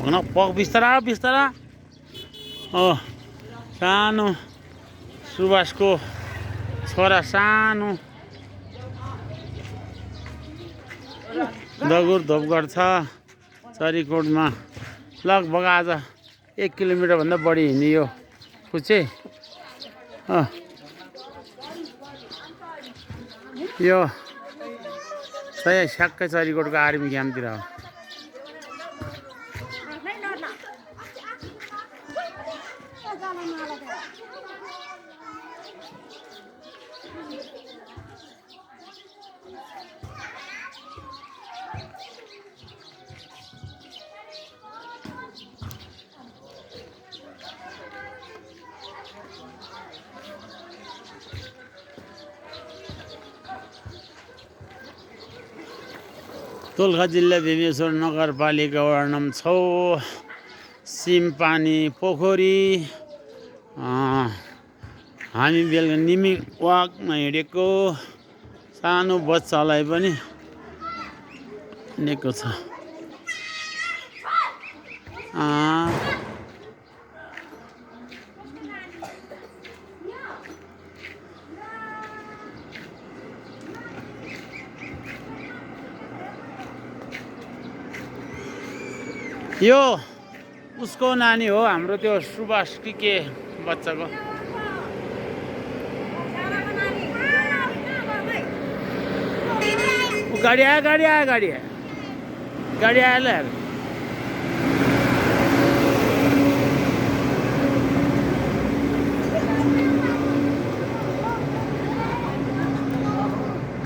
पक बिस्तारा बिस्तारा सानो सुभाषको छोरा सानो दगुर धोपगढ छ चरीकोटमा। लगभग आज 1 किलोमिटर भन्दा बढी हिँडियो फुचे। यो चाहिँ ठ्याक्कै चरीकोटको आर्मी क्याम्पतिर हो। दोलखा जिल्ला भीमेश्वर नगरपालिका वडा नम्बर 6 सिमपानी पोखरी। हामी बेलुका निमी वाकमा हिँडेको सानो बच्चालाई पनि लिएको छ। यो उसको नानी हो, हाम्रो त्यो सुभाष के बच्चाको। गाडी आयो गाडी आयो गाडी आयो गाडी आयो ल यार।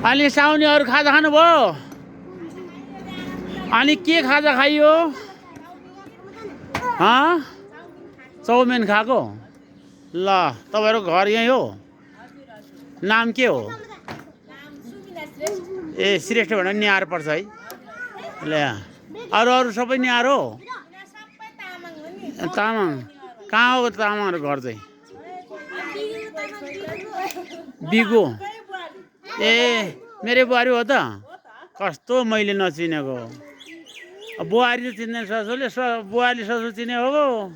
अनि साउनेहरू खाजा खानुभयो? अनि के खाजा खाइयो? चाउमिन खाएको? ल तपाईँहरूको घर यहीँ हो? नाम के हो? ए श्रेष्ठ भनेर न्यार पर्छ है। ल अरू सबै न्यार हो? तामाङ। कहाँ हो तामाङहरू घर चाहिँ? बिगो। ए मेरो बुहारी हो त? कस्तो मैले नचिनेको। बुहारी त चिन्दैन ससुरले, बुहारीले ससुर चिने हो।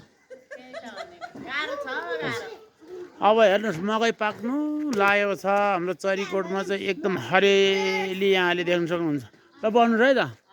अब हेर्नुहोस् मकै पाक्नु लागेको छ हाम्रो चरीकोटमा चाहिँ एकदम हरेली यहाँले देख्न सक्नुहुन्छ। ल बन्नुहोस् है त।